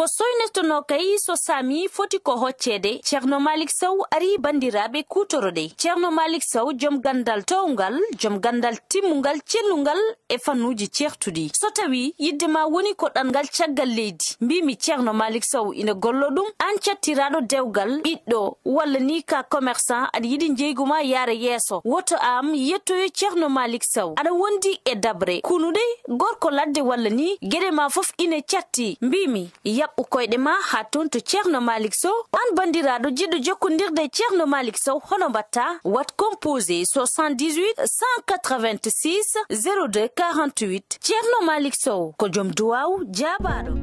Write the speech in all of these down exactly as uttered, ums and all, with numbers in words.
Ko soynetonoo kay so saami foti ko hocceede, Ceerno Maalik Sow arii banndiraaɓe kuutoroɗe. Ceerno Maalik Sow, jom ganndal toowngal, jom ganndal timmungal, cellungal e fannuuji ceertuɗi. So tawii yiɗde ma woni ko ɗanngal caggal leydi, mbiimi Ceerno Maalik Sow ina gollo ɗum, aan cattiraaɗo dewgal, ɓiɗɗo, walla ni ka commerçant, aɗa yiɗi njeygu ma yaara yeeso, woto aan yettoyo Ceerno Maalik Sow. Aɗa wondi e daɓre, kunuɗe, gorko ladde walla ni, geɗe ma fof ina catti. Mbiimi, yaɓɓu koyɗe ma haa toon to Ceerno Maalik Sow. Aan banndiraaɗo jiɗɗo jokkondirde e Ceerno Maalik Sow, hono mbaɗtaa? Waɗ composé soixante-dix-huit cent quatre-vingt-six zéro deux quarante-huit. Ceerno Maalik Sow ko jom duwaaw jaabaaɗo.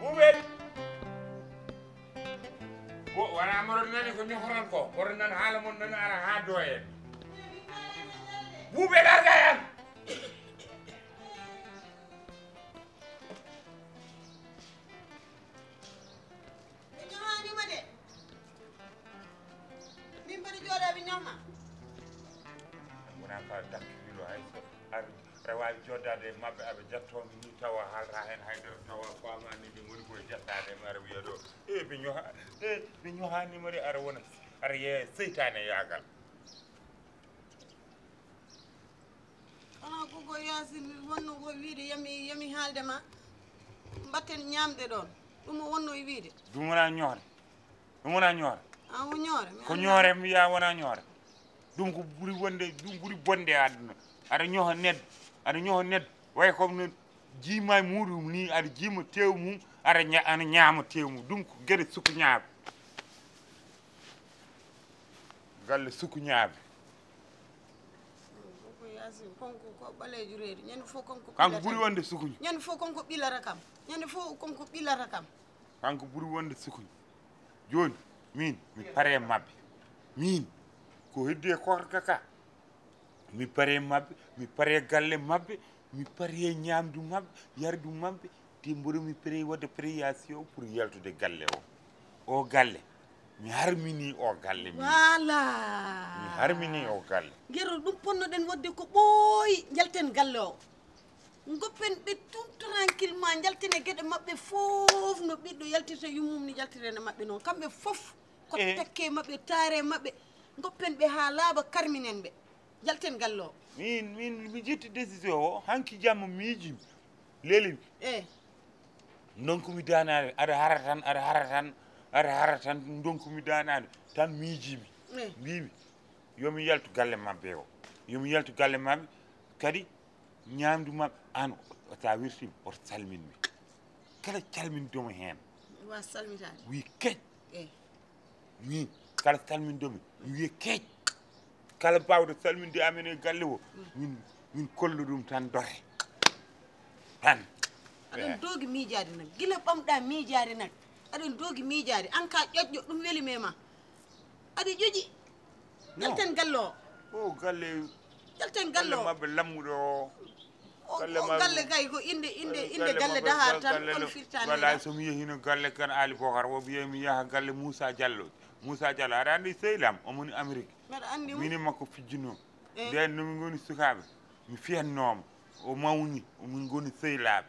Buubel! Bo, wona moɗon nani ko ñohoron ko? Moɗon nani haala mon nani ara haa dooyen. Buubel, arga yan! Ɓe ñohaanima de. Min mbaɗi jooɗo ɓe ñohma. Wona ka dakki wilo hay so ar-, aɗa waawi jooɗaade e maɓɓe, aɓe jattoo mi ni tawa haalata heen hay dara, tawa faamaani ɓe ngoni koye jattaade mi, aɗa wiya ɗo, e ɓe ñoha-, e ɓe ñohaanima de, aɗa wona, aɗa yeeya seytaane yaagal. Kono ko, ko Yaasin wonno ko wiide, yami, yami haalde ma, mbatten ñaamde ɗoon. Ɗum o wonno e wiide. Ɗum wonaa ñoore. Ɗum wonaa ñoore. A, o ñoore, mi Ko anndaa. Ñoore mi wiya wonaa ñoore. Ɗum ko ɓuri wonde, ɗum ɓuri bonde e aduna. Aɗa ñoha neɗɗo, aɗa ñoha neɗɗo. Way ko no jiima e muɗum ni, aɗa jiima tew mum, aɗa ña-, aɗa ñaama tew mum. Ɗum ko geɗe sukuñaaɓe. Galle sukuñaaɓe. Ko Yaasin, kanko ko ɓaleejo reedu. Ñande fof kanko Kanko ɓilata ɓuri kam. Wonde sukuña. Ñande fof kanko ɓilata kam. Ñande fof kanko ɓilata kam. Kanko ɓuri wonde sukuña. Jooni, min, mi pare e maɓɓe. Min, ko heddi e korka ka. Mi pare e maɓɓe, mi pare e galle maɓɓe, mi pare e ñaamdu maɓɓe, yardu maɓɓe, te mboɗo mi pare waɗde préparation pour yaltude galle o. O galle, mi harmini o galle, min. Voilà. Mi harmini o galle. Ngero ɗum ponnoɗen waɗde ko ɓooyi, njalten galle o. Ngoppen ɓe tout tranquillement, njalten e geɗe maɓɓe fof no ɓiɗɗo yaltirta yummum ni, yaltirta e maɓɓe noon. Kamɓe fof ko Eh. Takke maɓɓe, taare maɓɓe. Ngoppen ɓe haa laaɓa, karminen ɓe. Njalten galle o. Min, min, mi ƴetti décision o, hanki jamma miijimi. Lelimi. Eh. Ndonkumi daanaade, aɗa hara tan, aɗa hara tan, aɗa hara tan, ndonkumi daanaade, tan miijimi. Eh. Mbiimi, yo mi yaltu galle maɓɓe o. Yo mi yaltu galle maɓɓe, kadi ñaamdu maɓɓe, aan, o, so a wirtiima, oto salmin mi. Kala calmindomo heen. Wa salmitaade. Wi kec. Eh. Min, kala salmindomi, mi wiya kec. Kala baawɗo salminde amen e galle o, min, min kollo ɗum tan dore. Tan. Aɗon Eh. Doogi miijaade nak. Gila ɓamɗa miijaade nak. Aɗon doogi miijaade. An ka ƴoƴƴo, ɗum weli me ma. Aɗa ƴoƴi. Non. Yalten galle o. O galle Jalten galle galle o. Maɓɓe lammuɗo o. O Galle o maɓɓe- galle kay ko inde inde inde Galle galle maɓɓe- dahar gal- tan galle kono no- firtani. Wallahi, so mi yehino galle kan Ali Bokar, o wiya mi yaha galle Moussa Diallo. Moussa Diallo, aɗa anndi sehil am, omo woni Amérique. Mbeɗa anndi mo. Min e makko fijjuno. Eh. Nden no min ngoni sukaaɓe. Mi fiyannoomo. O mawni, o min ngoni sehilaaɓe.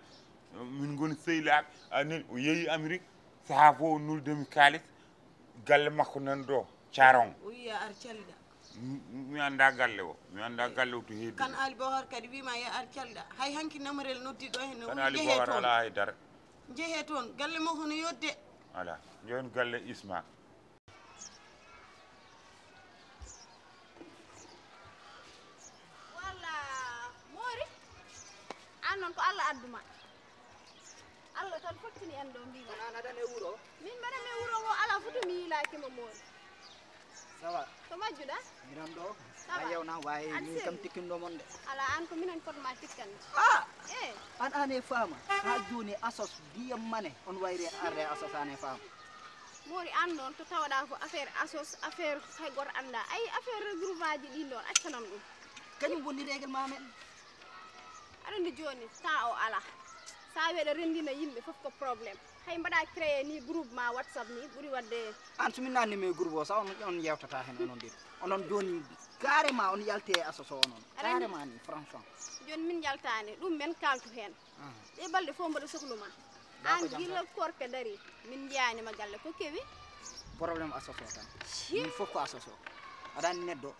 Min ngoni sehilaaɓe. Anen o yehi Amérique. Sahaa fof o nuldemi kaalis. Galle makko nan ɗo, Caron. O wiya ar calda. Mi mi annda galle o. Mi annda galle o to heedi. Kan Ali Bokar kadi wima ya ar calda. Hay hanki namorel noddi ɗo hen. Kan Ali Bokar alaa hay dara. Jehe toon. Galle makko no yodde. Alaa. Jooni galle Isma. Walla Moori, aan noon ko Allah addu ma. Allah tan fottini en ɗo mbiimi. Kono an aɗan e wuro? Min mbeɗa mi wuro ngo alaa foto mi yiilaaki mo Moori. Ça va? To majjuɗa? Miɗan ɗo. Ça va? A yewna waye An min seli. Kam tikkinɗo mon de. Alaa aan ko minen potma tikkande. Ah! Eh, An an e faama. Ha jooni Asos ndiyam mane on wayri arde Asos an e faama. Moori aan noon to tawaɗa ko affaire Asos, affaire hay goto annda. Ay affaire regroupement ji ɗin ɗon, accanam ɗum. Kañum woni règlement men. Aɗa anndi jooni temps o alaa. So a weɗa renndina yimɓe fof ko problème. Hay mbaɗa créé ni groupe ma WhatsApp ni ɓuri waɗde. An so min nanni mi groupe o sa on on yewtata hen onon ɗiɗo. Onon jooni carrément on yalti e Asos o onon. Aɗa anndi- Carrément ni franchement. Jooni min njaltaani ɗum men kaaltu heen. Ah. Ɗe balɗe fof mbaɗa sohluma. Ba ko An jam gila korka dari min njiyaanima galle ko kewi. Problème Asos o tan. Ci- Min fof ko Asos o. Aɗa anndi neɗɗo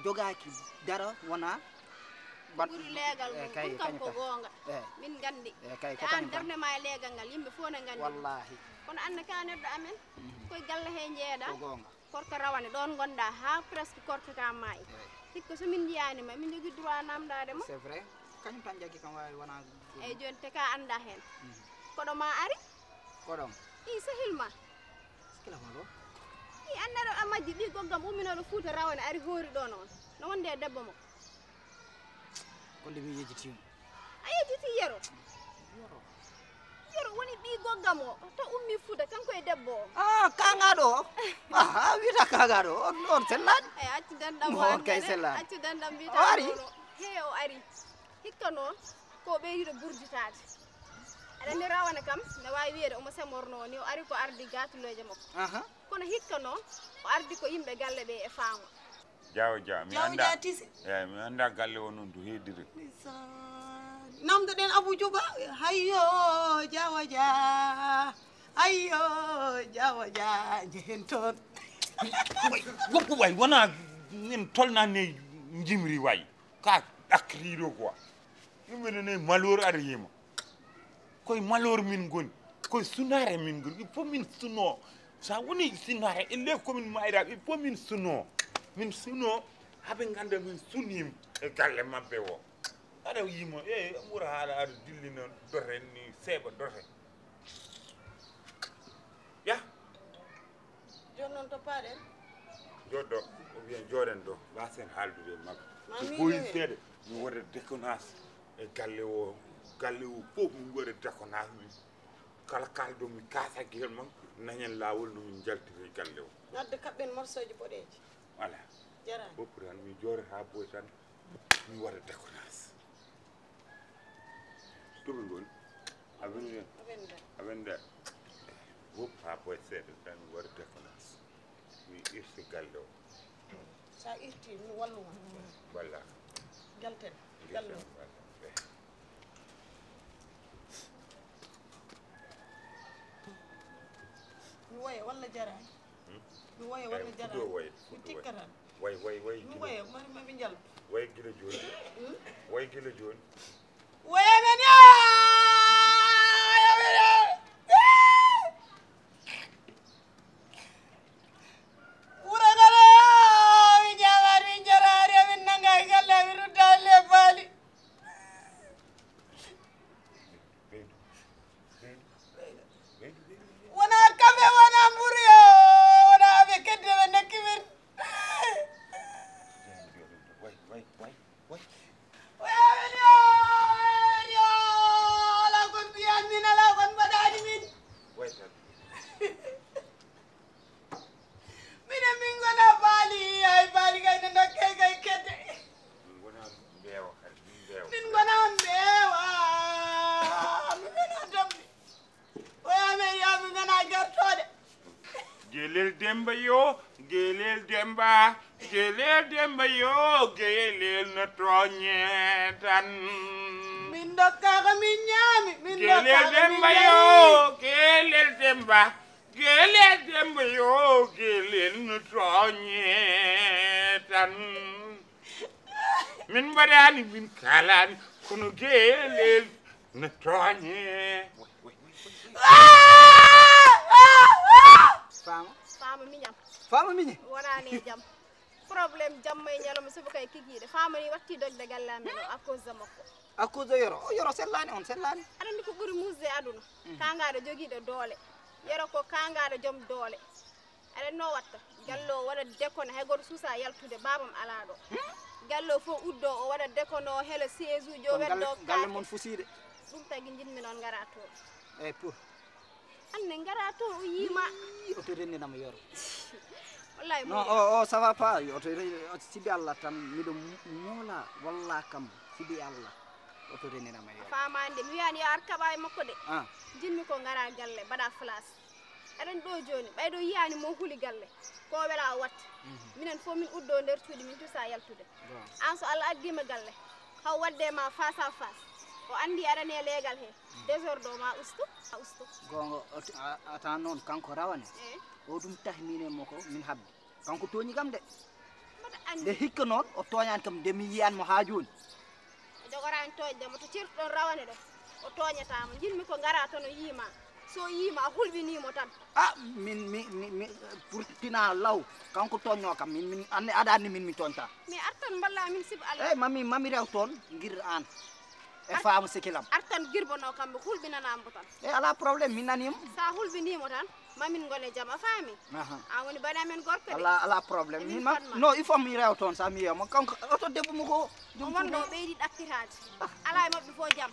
jogaaki dara wona bat- Ɓuri leegal Eh, mum kay- ɗum kam ko kañum tan. Goonga. Eh. Min nganndi. Eh, kay ko An kañum tan. darnema e leegal ngal yimɓe fof ne nganndi. Wallahi. Kono an ne ka neɗɗo amen. Mhm. Koye galle he njeeɗa. Ko goonga. Korka rawane ɗon ngonɗa ha presque korka ka maayi. Eh. Hikka so min njiyaanima min jogii droit namdade ma. C'est vrai. Kañum tan jaggi kam wawi wona. Eyyi jooni te ka annda heen. Mhm. Koɗo ma ari. Koɗom. I sehil ma. Sikila ma ɗo. I anndaɗo a majji ɓi goggam umminoɗo Fuuta rawane ari hoori ɗo noon. No wonde e debbo mo. Ko nde mi yejjitimo. A yejjiti Yero. Yero woni ɓi goggam o to ummi Fuuta kanko e debbo o. Ah, kaŋaɗo o. Aha, wiyata kaŋaɗo o. On on sellaani. Eyi accu denɗam Mo o an on kay kene. Sellaani. Accu denɗam O ari. Mbiyata he o ari. Hikka noon ko ɓeydude burjitaade. Aɗa anndi rawane kam ne waawi wiyeede omo semorno ni o ari ko ardi gatulooje makko. Aha. Kono hikka noon o ardi ko yimɓe galle ɓe e faamo. Jawo jawo mi Jawo annda. Jawo tisi. Eyi mi annda galle o noon to heediri. Namdoɗen Abou Djouba. Hayyo Jawo Dia. Hayyo Jawo Dia. Njehen toon. Woppu way wona min tolnani e jimri way ka ɗakkitiɗo quoi. Ɗum ene ne malor aɗa yima. Koye malor min ngoni. Koye sunare min ngoni il faut min suno. Sa woni sunare e les commune mayra il faut min suno. Min suno haɓe ganda min sunima e galle mabɓe o. Aɗa yima e ɓura haala aɗa dillina doten ni seeɓa doten. Ya. Jooni noon to paaɗen. Joɗɗo o wiya joɗen ɗo mbasen haaldude e makko. Ma Ko miijo boyi heen. Seeɗa mi waɗa déconnance e galle o. Galle o fof mi waɗa déconnance min kala kalɗo mi kasa guel makko nañen lawol no min jaltiri galle o. Ngadda kaɓɓen morsoji boɗeji. Voilà. Jarani. Woppu tan mi jooɗo ha boy tan mi waɗa déconnance. Toɓe ngoni aɓen Aɓen nder. aɓen nder. Woppu ha boy seeɗa tan mi waɗa déconnance. Mi irti galle o. Sa irti mi walluma. Walla. Jalten. Galle. Mi woya walla jarani. Mi woya walla jarani. Mi tikka tan. Way way way Mi woya mari mami njal. Way gila joni. Way gila joni. Woya men ya. Wuro ngoro min jawar min jarari min nanga e galle min rutta alle baali. Wona kafe wona mburu yo wona ɓe kedde ɓe nakki min. Woya men yo. Gelel Demba, Gelel Demba yo, Gelel no tooñe tan. Min ndokka ko min ñaami, min ndokka Gelel ko min Demba ñaami. Yo, Gelel Demba, Gelel Demba yo, Gelel no tooñe tan. Min mbaɗaani, min kaalaani, kono Gelel no tooñe. Faama. Faama miñam. Faama miñe. Wonaani e jam. Problème jamma e ñalawma, sabu kay kikiiɗe. Faama ni watti dogde galle amen o, à cause de makko. À cause de Yoro. O Yoro sellaani, on sellaani. Aɗa anndi ko ɓuri muusde e aduna? Mhm. Kaangaaɗo jogiiɗo doole. Yoro ko kaangaaɗo joom doole. Aɗa anndi no watta? Galle o waɗa déconné, hay gooto suusaa yaltude, baabam alaa ɗo. Hmm? Galle o fof uddo, o waɗa déconné, o hela siège uji, o wedda o galle, galle kaake. Mon fusiiɗe. Ɗum tagi njiɗmi noon ngara toon. Eyi, pour. Anne ngara toon o yiima. Ii, oto renndinama Yoro. Wallahi. Non, o, o, ça va pas. Oto re-, o, sibi Allah tan, miɗo mo-, moola, walla kam, sibi Allah. Oto renndinama Yoro. Faamaande, mi wiyaani yo ar kaɓa e makko de. Ah. Njiɗmi ko ngara galle, mbaɗa place. Aɗa anndi ɗo jooni, ɓayde o yiyaani mo huli galle, ko wela o watta. Mhm. Minen fof min uddo nder cuuɗi, min cuusaa yaltude. Bon. Aan so Allah addiima galle, haw wadde ma face à face, o anndi aɗa e leegal he, désordre o ma ustu, ma ustu. Goonga, o t-, a, a taa noon kanko rawane. Eh. O ɗum tahi min e makko, min habdi. Kanko tooñi kam de. Mboɗo anndi. Nde hikka noon, o tooñaani kam, nde mi yiyaani mo haa jooni. O jogoraani tooñde mo, to ceertuɗon rawane ɗo, o tooñataa mo. Njiɗmi ko ngara tan o yiima. So o yiima, a hulɓinii mo tan. Ah, min, mi, mi, mi, pour tina law, kanko tooñnoo kam, min, min, anne, aɗa anndi min, mi tooñtaa. Mi artan mballa min sibu Allah. Eh, mami, mami rew toon, ngir aan. E faamu sikilam. Artan girbono kam, mi hulɓinanaa mo tan. Eh, alaa problème, min nanii mo. Sa hulɓinii mo tan, mamin ngone jam, a faami? Aha. Aan woni bane amen gorko de. Alaa, alaa problème. Emin ma, fadma. Non, il faut mi rew toon, sa mi yeewa mo. Kanko, oto debbo mo ko. O wonno o ɓeydi ɗakkitaade. Alaa e maɓɓe fof jam.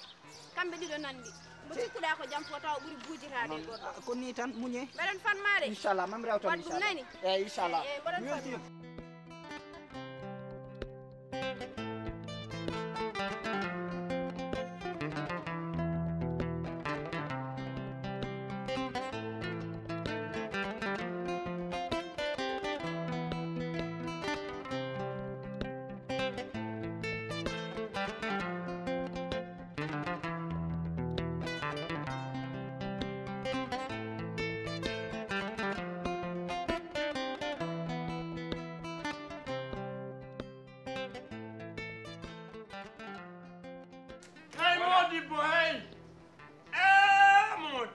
Kamɓe ɗiɗo nanndi. Mo cikkuɗaa ko jam fof tawa ɓuri buujitaade e goɗɗo. Ah, ko nii tan, muñe. Mbeɗen fadma de. Inchallah, mami rew toon, waɗ ɗum inchallah. Nani? Eh, inchallah. Eh, mboɗon fadma. Hey, Modibbo, hey! Eh, Modi!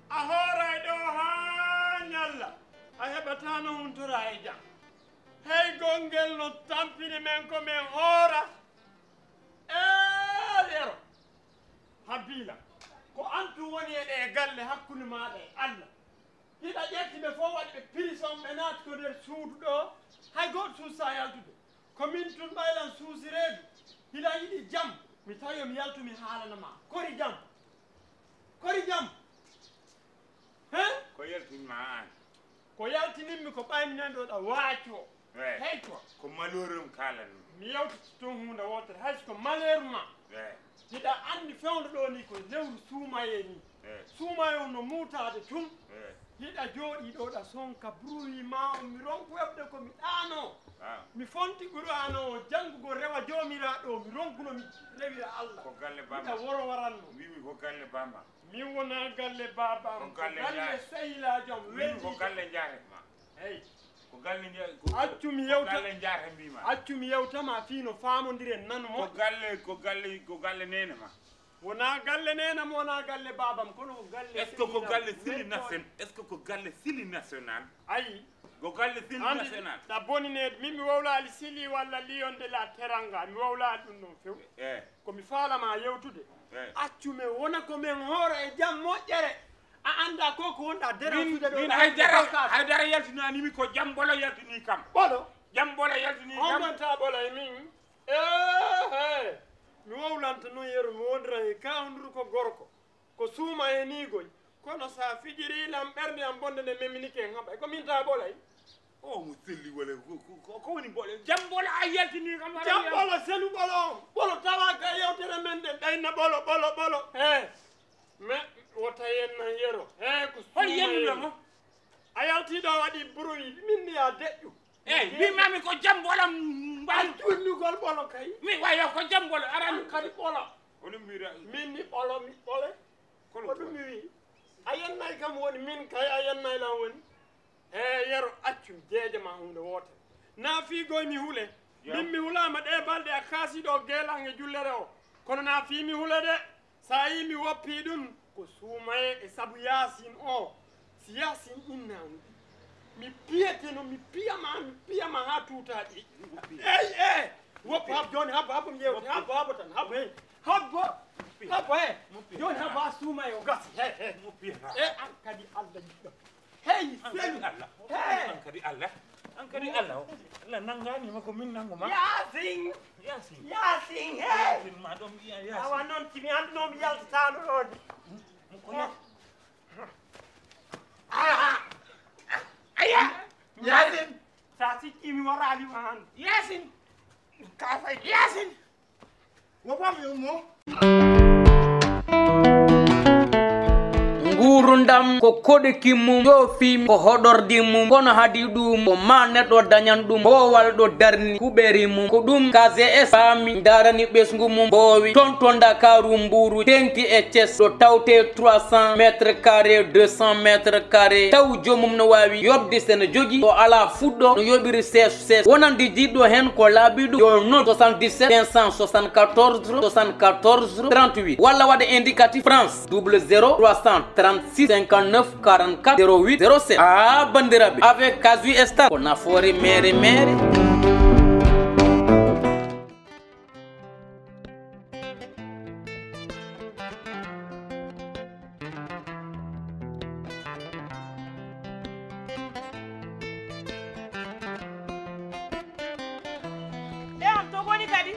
A hooray ɗo haa ñalla, a heɓataa no huntora e jam. Hey, gongel no tampini men ko men hoora. Eh, Yero! Habiila, ko an tun woni e ɗee galle hakkunde maaɗa e Allah. Hiɗa ƴetti ɓe fof waɗi ɓe prison, ɓe naati ko nder suudu ɗo, hay gooto suusaa yaltude. Ko min tun ɓaylan suusi reedu. Hiɗa yiɗi jam, mi tawi yo mi yaltu mi haalana ma. Kori jam? Kori jam? He? Ko yaltini ma an? Ko yaltinimmi ko ɓay minen ɗo ɗa waaco. Eh. Hey quoi. Ko malheur um kaalanmi. Mi yewtata toon huunde wootere, hay so ko malheur ma. Eh. Hiɗa anndi fewndo ɗo ni ko lewru suumayee ni. Eh. Suumayee on no muutaade tun. Eh. Hiɗa jooɗii ɗo ɗa sonka bruit ma on, mi ronku heɓde ko mi ɗaano. Ah. Mi fonti Qur'aana o janngugol rewa Joomiraaɗo o, mi ronku no mi rewira Allah. Ko galle bamma. Hiɗa woro waranno. Wiimi ko galle bamma. Min wonaa galle baaba am, ko galle sehilaajo am, wiimi ko galle njaare ma. Hey. Ko galle nja-, ko, accu mi yewta, ko galle njaare mbiima. Accu mi yewta ma fii no faamondiren nanu mo. Ko galle, ko galle, ko galle neene ma. Wonaa galle neene am, wonaa galle baaba am, kono ko galle sehilaajo am. Est-ce que ko galle Sili National? Est-ce que ko galle Sili National? Ayi. Ko galle Sili National. Andi, ɗa boni ne, min mi wowlaali Sili walla Lion de la Teranga, mi wowlaali ɗum ɗon few. Eh. Ko mi faalama yewtude. Eh. Accu men wona ko men hoora e jam moƴƴere. A anndaa ko ko wonɗa déranger ɗo. Min haydara, haydara yaltinaani mi, ko jam Ɓolo yaltini kam. Ɓolo? Jam Ɓolo yaltini kam. On wonta Ɓolo e min. Ehe. Mi wowlanta noon Yero, mi wondira e kawndur ko gorko. Ko suuma e niigoy. Kono sa fijiri lam ɓernde am bonde nde memminike en haɓay. Ko min ta Ɓolay. O mo selli wala ko, ko, ko, ko woni Ɓolo? Jam Ɓolo a yaltini kam. Jam Ɓolo, selu Ɓolo on. Ɓolo tawa ka yewtere men nde ɗayna Ɓolo, Ɓolo, Ɓolo. He. Me wota yenna Yero. He ko hol suuma yennuɗo mo? A yaltii ɗo waɗi bruit, min ni a deƴƴu. Eyi, mbimami ko jam ɓolo mbaɗi. A junnugol ɓolo kay. Mi wayo ko jam ɓolo arani. An kadi ɓolo. Oɗum mbira. Min mi ɓolo, mi ɓole. Kono ko ɗum mi wi. A yennay kam woni min kay, a yennay lan woni. E yero accum jeeje ma hunde woote. Na fii goy mi hule. Min mi hulama ɗe balɗe a kaasi ɗo geelange jullere o. Kono na fii mi hule de. Sa yi mi woppi ɗum ko suumaye e sabu Yaasin o. Si Yaasin inna mi piyete no mi piyama, mi piyama ha tuutaɗi. Eyi, e woppi hab jooni, hab, hab mi yewti, hab, hab tan, hab, hey. Hab, hab, hey. Jooni hab ha suumaye o gasi, hey, hey. E an kadi Allah yiɗɗo. Hey, selu. Hey. An kadi Allah. An kadi Allah o. Allah nangani ma ko min nangu ma. Yaasin. Yaasin. Yaasin, hey. Yaasin ma ɗon mbiya Yaasin. Awa noon timi anduno mi yaltatano ɗon. Ko ya. Aya. Yaasin. Sa sikki mi warali ma han. Yaasin. Ka fay. Yaasin. Wo bam yo mo. Nguurndam ko koɗki mum, joofi mum, ko hoɗordi mum, kono hadi ɗum ko ma neɗɗo dañan ɗum boowal ɗo darni kuɓeri mum. Ko ɗum K G S faami, ndarani ɓesngu mum boowi. Toon to Ndakaaru, Mbuuru, teŋti e Thiès, ɗo tawte trois cents mètres carrés, deux cents mètres carrés, taw joomum no waawi yoɓde, so ene jogii, o alaa fuɗɗo, no yoɓiri sees sees. Wonande jiɗɗo heen ko laabi ɗum, yo noddu soixante-dix-sept cinq cent soixante-quatorze soixante-quatorze trente-huit walla waɗa indicatif France double zéro trois cent trente-six cinquante-neuf quarante-quatre zéro huit zéro sept. Ah, banndiraaɓe, avec Casu Star ko nafoore meere meere. Ɓe on to ngoni kadi?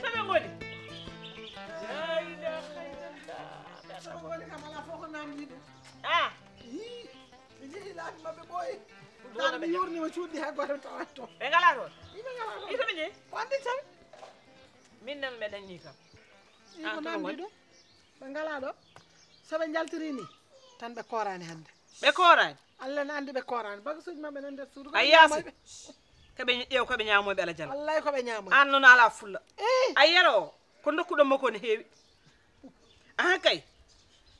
To ɓe ngoni? La ilaha illallah. To ɓe ngoni kam alaa fof ko namdi ɗum. Ah. Yii, mi jehi laabi maɓɓe ɓooyi. Ɗum tan wona mi ɓe jam. Yurni mo cuuɗi hay gooto tawat toon. Ɓe ngalaa toon? Yii, ɓe ngalaa toon. Ito ɓe jeyi? Ko anndi tan. Min nan ɓe dañi kam. Yii, ko namdi ɗum. Ɓe ngalaa ɗo. So ɓe njaltiri ni, tan ɓe kooraani hannde. Ɓe kooraani? Allah ne anndi ɓe kooraani. Bagasuuji maɓɓe nan nder suudu. A yaasi. Ko ɓe ƴeew ko ɓe ñaamoyɓe ala jala. Wallay ko ɓe ñaamoy. Aan noon alaa fulla. Eh. A yero o, ko ndokkuɗon mo ko ne heewi. Aha kay.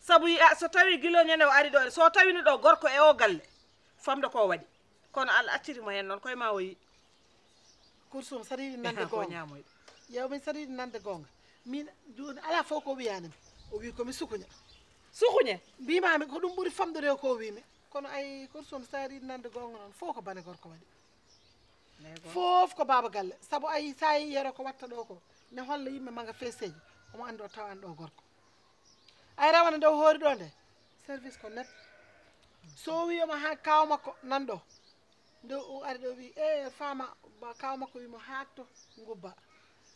Sabu yi-, a, so tawi gilo ñande o ari ɗo, so tawino ɗo gorko e o galle, famɗo ko waɗi. Kono Allah acciri mo heen noon, koye ma o yi. Kursuum, saɗa yiɗi nande goonga. Ƴeew min, saɗa yiɗi nande goonga. Min, jooni alaa fof ko wiyaani mi. O wi ko mi sukuña. Sukuña? Mbimami ko ɗum ɓuri famɗude ko o wi mi. Kono ay, Kursuum, saɗa yiɗi nande goonga noon, fof ko bane gorko waɗi. Fof ko baaba galle. Sabu ay, sa yi yero ko watta ɗo ko, ne holla yimɓe maga feeseeji. Omo anndi o tawan ɗo gorko. Ay rawane nde o hoori ɗo nde, service ko net. So o wi omo haa kaaw makko nan ɗo. Nde o ari ɗo wi, "E faama, ba-, kaaw makko wi mo haakto ngubba."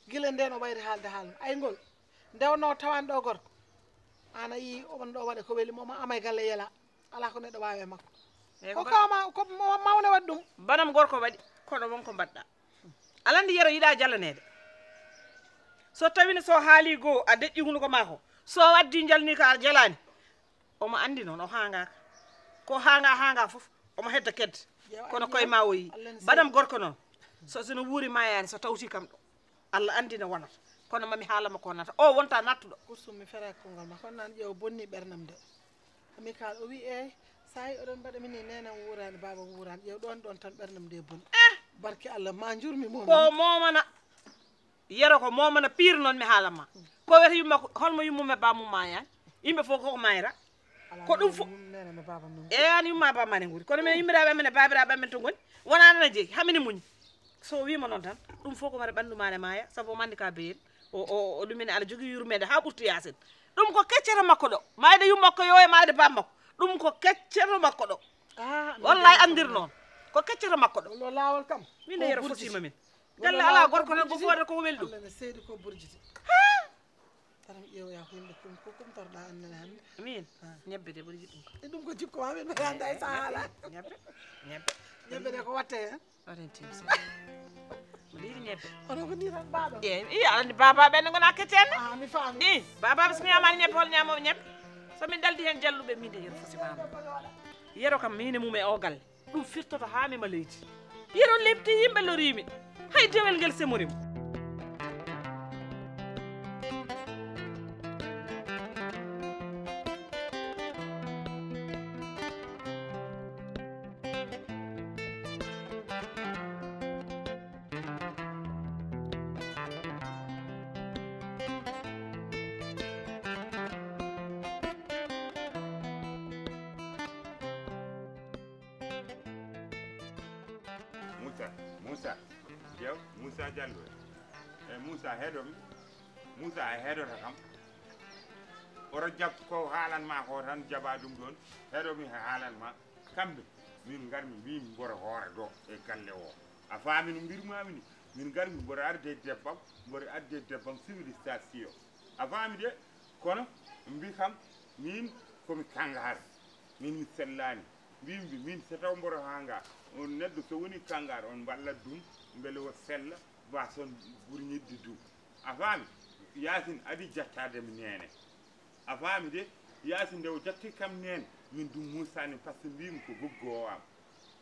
Gila nden o wayri haalde haala. Ay ngol, nde wonno o tawani ɗo gorko. An a yii on ɗo waɗa ko weli mo, ma amay galle yela. Alaa ko neɗɗo waawi e makko. Eyi, ko ko ba-, kaaw ma, ko mo mawne waɗi ɗum. Banam gorko waɗi, kono won ko mbaɗɗa. Aɗa anndi yero yiɗa jalaneede. So tawino so haali goo, a deƴƴi hunuko maako. So waddi jalni ka a jalaani. Omo anndi noon, o haangaaka. Ko haanga, haanga fof, omo hedda kedde. Kono koye ma o yii. Banam gorko noon. So, so no wuuri maayaani, so tawti kam ɗo. Allah anndi no wonata. Kono mami haala mo ko wonata. O wonta nattuɗo. Kursum mi fera konngol ma. Kono nan ƴeew bonni ɓernam de. Ami kaal o wi, "Eey, sa yi oɗon mbaɗa min ni, neenam wuuraani, baabam wuuraani. Ƴeew ɗoon, ɗoon tan ɓernam nde boni." Eh! Barke Allah, ma njurmi mo. Ko momana. Yero ko momana pire noon mi haala ma. Ko wiyata yumma ko, holmo yummum e bammum maayaani? Yimɓe fof koko mayra. Ko ɗum fof. Yum nene no baabam noon. E an yumma bamma ne nguuri. Kono min yimmiraaɓe amen e baabiraaɓe amen to ngoni. Wonaa nana jeyi. Hamini muñ. So o wiima noon tan, ɗum fof ko wara ɓanndu ma ne maaya, sabu omo anndi ka beyel. O, o, o ɗum ene aɗa jogii yurmeende haa ɓurti yaasin. Ɗum ko keccere makko ɗo. Maayde yumma ko yo e maayde bamma ko. Ɗum ko keccere makko ɗo. Ah, wallay andir noon. Ko keccere makko ɗo. Ɗo laawol kam. Min de yero fotima min. Galle alaa gorko tan ko foode ko weli ɗum. Allah ne seedi ko burjiti. Ha! Tan mi ƴeewoya ko yimɓe kum-, ko kumtorɗa annene hannde. Min? Ah. Ñebbe de ɓuri yiɗɗum kam. E ɗum ko jikko ma, min mbaɗa annda e sahala. Ñebbe, ñebbe. Ñebbe de ko watte hen? Waɗen tim se. Mbiɗa yiɗi ñebbe. Kono ko ni tan mbaɗo? Eyi, i aɗa anndi baba ɓen ne gona keccen ne? Ah, mi faami. I, baba ɓe so mi yamani ñebbe, hol ñamoɓe ñebbe? So min daldi hen jalluɓe, min de yero fosi mama. Yero kam miin e mum e oo galle, ɗum firtoto haa mi ma leydi. Yero lepti yimɓe loriimi, hay dewel ngel semori mo. Moussa, Moussa, ƴeew, Moussa Diallo. E Moussa, heɗo mi. Moussa, a heɗoto kam. Oto jaɓ ko haalan ma ko tan, jaɓa ɗum ɗon. Heɗo mi haalan ma. Kamɓe, min ngarmi, mbimi mboɗo hoora ɗo e galle o. A faami no mbirmami ni? Min ngarmi, mboɗo arde e debbam, mboɗo arde e debbam civilisation. A faami de? Kono mbi kam, min komi kangaar, min mi sellaani. Mbimi, min so taw mboɗo hanga, on neɗɗo so woni kangaar, on mballat ɗum, mbele o sella, waas on gurñidde ɗum. A faami? Yaasin adi jattaade mi neene. A faami de? Yaasin nde o jatti kam neen, min ɗum muusaani, par ce que mbimi ko goggo o am.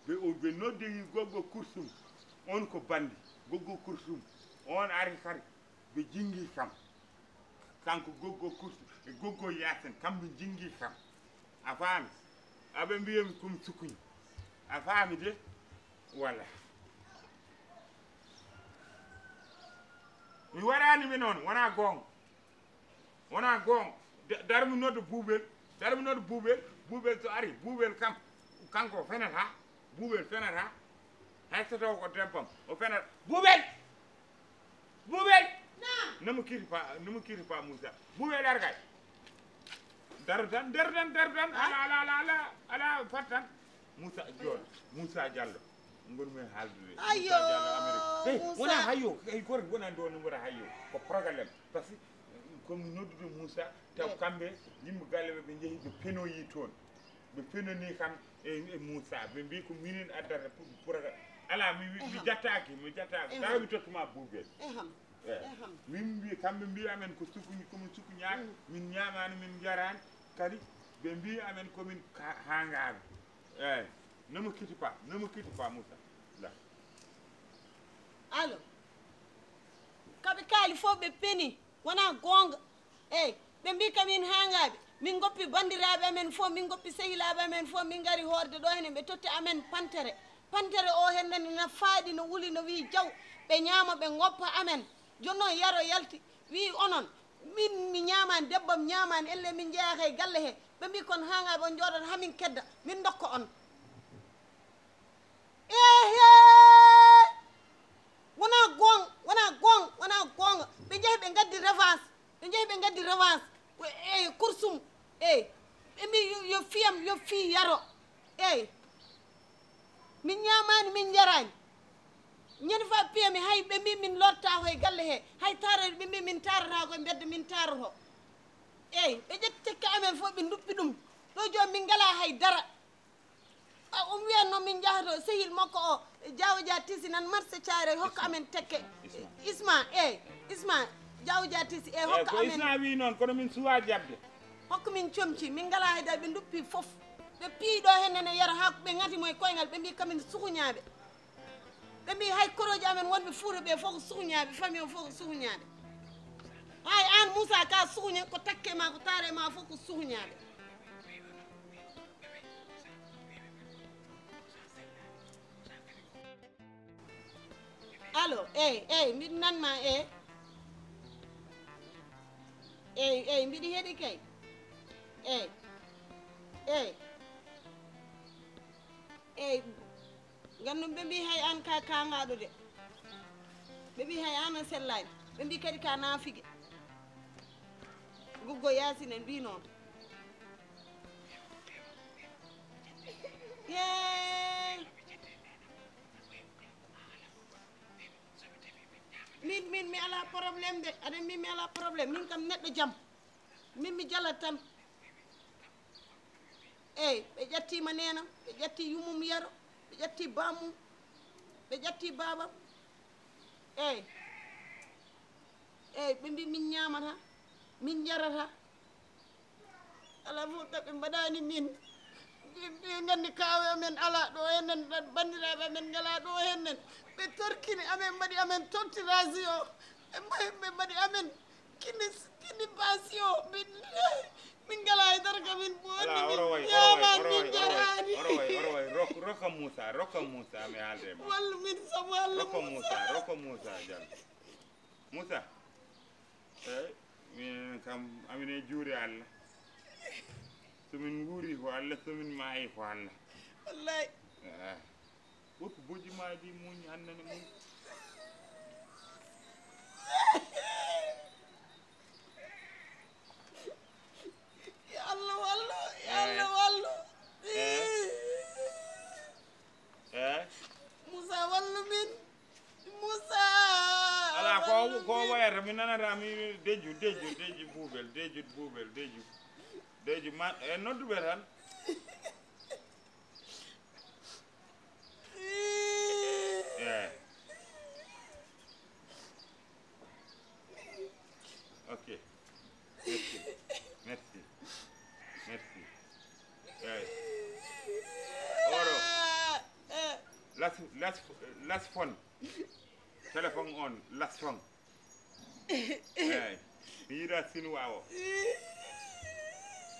Ɓe o, ɓe noddi goggo Kursum, on ko bandi. Goggo Kursum, on ari kadi, ɓe jingi kam. Kanko goggo Kursum, e goggo Yaasin, kamɓe jingi kam. A faami? Aɓe mbiyami komi sukuñi. A faami de? Wala. Mi waɗaani ɓe noon, wonaa goonga. Wonaa goonga. Da-, dar mi nodda Buubel. Dar mi nodda Buubel. Buubel so ari, Buubel kam, kanko o fenata. Buubel fenata. Hay so taw ko debbam, o fenata. Buubel! Buubel! Naam. Nomo kiti pa, nomo kiti pa Moussa. Buubel ar kay. Dar tan, dar tan, dar tan. Ala, ala, ala, ala, ala, fat tan. Moussa, joon. Moussa Diallo. Ngonmi haaldude. Ayo, Moussa Diallo Amérique. Hey, Moussa. Wona hayo, hey, gorko wona ɗo, no wona hayo. Ko problème. Parce que, komi noddude Moussa, taw kamɓe, yimɓe galle ɓe, ɓe njehi, ɓe penoyi toon. Ɓe penoni kam e, e Moussa. Ɓe mbi ko minen addata pour, pour, ala, mi, mi, mi jattaaki, mi jattaaki. Tawa mi tottuma Buubel. Eham. Eyi. Eham. Min mbi, kamɓe mbi amen ko sukuñi, komin sukuñaaɓe, min ñaamaani, min njaraani, kadi ɓe mbi amen komin ka-, haangaaɓe. Eyi. Ne me quitte pas, ne me quitte pas, Moussa. La. Allo. Ko ɓe kaali fof ɓe peni, wonaa goonga. Eyi, ɓe mbi kamin haangaaɓe, min ngoppi banndiraaɓe amen fof, min ngoppi sehilaaɓe amen fof, min ngari hoorde ɗo hene, ɓe totti amen pantere. Pantere o hennde ne na faaɗi, no wuli, no wii jaw, ɓe ñaama, ɓe ngoppa amen. Jooni noon Yero yalti, wii onon, min mi ñaamaani, debbam ñaamaani, ellee min njeyaaka e galle hee. Ɓe mbi kon haangaaɓe on njooɗoto haa min kedda, min ndokka on. Eehee! Wonaa goonga, wonaa goonga, wonaa goonga. Ɓe njehi ɓe ngaddi revanche. Ɓe njehi ɓe ngaddi revanche. Ko e Kursum. Eey. Ɓe mbi yo, yo fiyam, yo fii Yero. Eey. Min ñaamaani, min njaraani. Ñande fof piyami, hay ɓe mbi min lortaako e galle hee. Hay taaroyde ɓe mbi min taarataako e mbedda, min taaroto. Eey. Ɓe ƴetti tekke amen fof ɓe nduppi ɗum. Ɗo jooni min ngalaa hay dara. A, o wiyatno min njaha to sehil makko o, Diaw Dia Tisi nan marché Thiaroye, hokka amen tekke. Isma, eey, Isma, Diaw Dia Tisi, eey, hokka amen. Ko Isma wii noon, kono min suwaa jaɓde. Hokka min comci, min ngalaa hay dara, ɓe nduppi fof. Ɓe piyi ɗo heen nene Yero haa ɓe ŋati mo e koyngal, ɓe mbi kamin sukuñaaɓe. Ɓe mbi hay korooji amen wonɓe Fuuta ɓe fof ko sukuñaaɓe, famille o fof ko sukuñaaɓe. Hay aan Moussa ka sukuñe, ko takke ma, ko taare ma fof ko sukuñaaɓe. Allo, eey, eey, mbiɗa nan ma, eey. Eey, eey, mbiɗa heɗi kay. Eey, eey. Eey, nganndu ɓe mbi hay aan ka kaangaaɗo de. Ɓe mbi hay aan a sellaani. Ɓe mbi kadi ka naafige. Goggo Yaasin en mbi noon. Yee. Min, min, mi alaa problème de. Aɗa min, mi alaa problème. Min kam neɗɗo jam. Min, mi jalat tan. Eey, ɓe ƴattiima neenam, ɓe ƴatti yummum Yero, ɓe ƴatti bammum, ɓe ƴatti baabam. Eey. Eey, ɓe mbi min ñaamata, min njarata. Alaa fof ka ɓe mbaɗaani min. Ɓe nganndi kaawe amen alaa ɗo hennen, banndiraaɓe amen ngalaa ɗo hennen. Ɓe torkini amen, mbaɗi amen torturation. Ɓe mba-, ɓe mbaɗi amen kidni-, kidnappation. Min, min ngalaa e dara ka min booni, min ñaamaani, min njaraani. Oro way, oro way, oro way. Rok-, rokka Moussa, rokka Moussa, mi haalde e ma. Wallu min sabu Allah, rokka Moussa, rokka Moussa Diallo. Moussa, eey, minen kam, amin e juuɗe Allah. So min nguuri ko Allah, so min maayi ko Allah. Wallay. Eey. Woppu bojji maaji muñ, annani muñ. Yo Allah wallu, yo Allah wallu. Eey. Eey. Moussa, wallu min. Moussa, alaa ko, wallu ko min. Wayata, mi nanata, mi deju, deju, deju buubel, deju buubel, deju. Deju ma, e nodduɓe tan. Eey. Ok. Merci. Merci. Merci. Eey. Oro. Las, las, las phone. Téléphone on, las phone. Eey. Mi yiɗa Sinwaa o.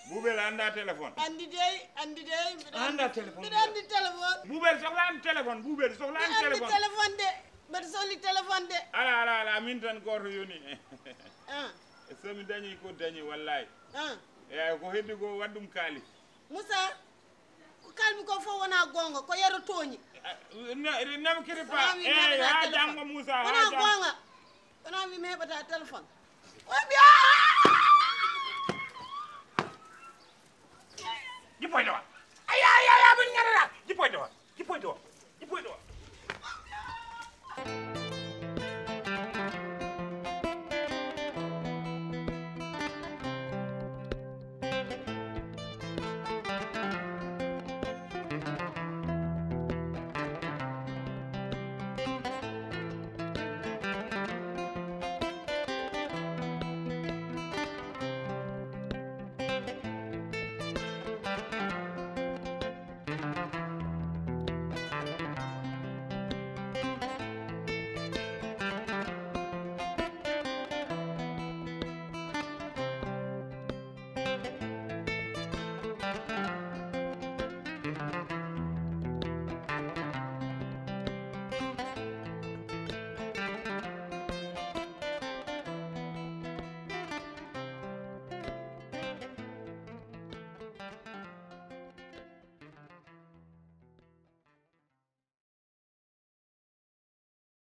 Buubel annda téléphone. Anndi dey, anndi dey, mbiɗa anndi, annda téléphone, mbiɗa anndi téléphone. Buubel sohlaani téléphone, Buubel sohlaani téléphone. Mbiɗa anndi téléphone de, mbiɗa sohli téléphone de. Ala, ala, ala, min tan gooto yoni. Ah. E so mi dañi ko dañi, wallahi. Ah. Eey, ko heddi ko, waɗ ɗum kaalis. Moussa, ko kalmi ko fof wonaa goonga, ko yero tooñi. Ah, ne, ne me crie pas. Wonaa mi, eey, mi heɓataa haa téléphone. Janngo, Moussa, haa janngo. Wonaa goonga. Wonaa mi, mi heɓataa téléphone. O wiya, jippoy ɗo.